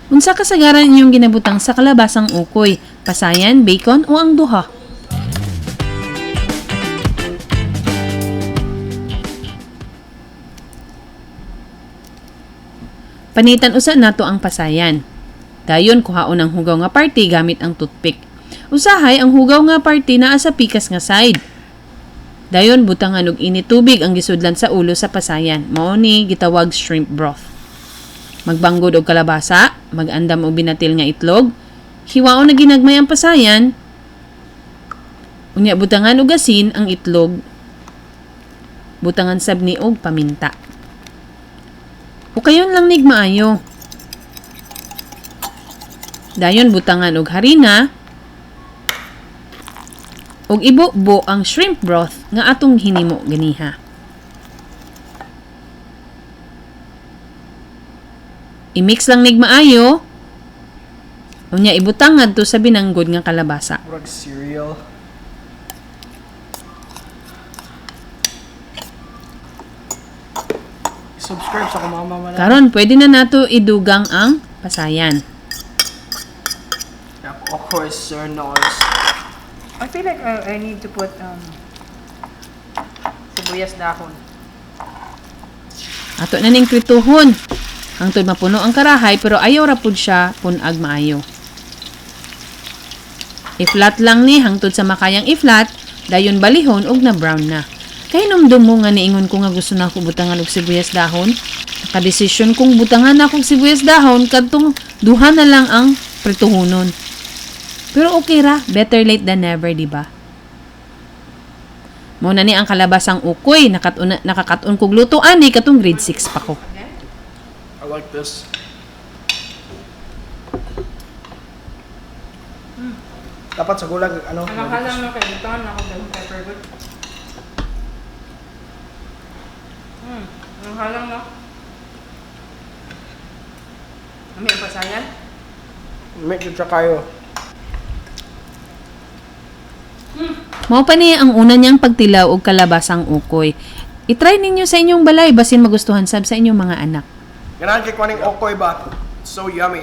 Unsa kasagaran inyong ginabutang sa kalabasang ukoy? Pasayan, bacon o ang duha? Panitan usa nato ang pasayan. Dayon kuhaon ang hugaw nga parte gamit ang toothpick. Usahay ang hugaw nga parte naa sa pikas nga side. Dayon butangan og init tubig ang gisudlan sa ulo sa pasayan. Mao ni gitawag shrimp broth. Magbanggod og kalabasa, magandam og binatil nga itlog, hiwaon na ginagmay ang pasayan. Unya butangan og asin ang itlog. Butangan sab ni og paminta. Ukayon lang nig maayo. Dayon butangan og harina ug ibubo ang shrimp broth nga atong hinimo ganiha. I-mix lang nig maayo. Unya ibutang ngadto sa binanggod nga kalabasa. Murag cereal. Subscribe sa akong mama man. Karon pwede na nato idugang ang pasayan. Of course, sir, nice. I feel like I need to put sibuyas dahon. Ato na ning prituhon. Hangtod mapuno ang karahay pero ayaw ra pud siya punag maayo. I-flat lang ni hangtod sa makayang i-flat, dayon balihon og na brown na. Kay numdum mo nga niingon ko nga gusto na ako butangan og sibuyas dahon. Nakadesisyon kong butangan na akong sibuyas dahon kadtong duha na lang ang prituhonon. Pero okay ra, better late than never, di ba? Mao na ni ang kalabasang ukoy, nakakatun kog luto ani katong grade 6 pa ko. I like this. Dapat sa gulag, ano? Ang lang no, kay butangan na ako bell pepper good. Ang halang no. Ami ang pasayan. Medyo siya kayo. Mao pa ni ang una niyang pagtilaw og kalabasang ukoy. I-try ninyo sa inyong balay basin magustuhan sab sa inyong mga anak. Ganahan kay kuning okoy ba? It's so yummy.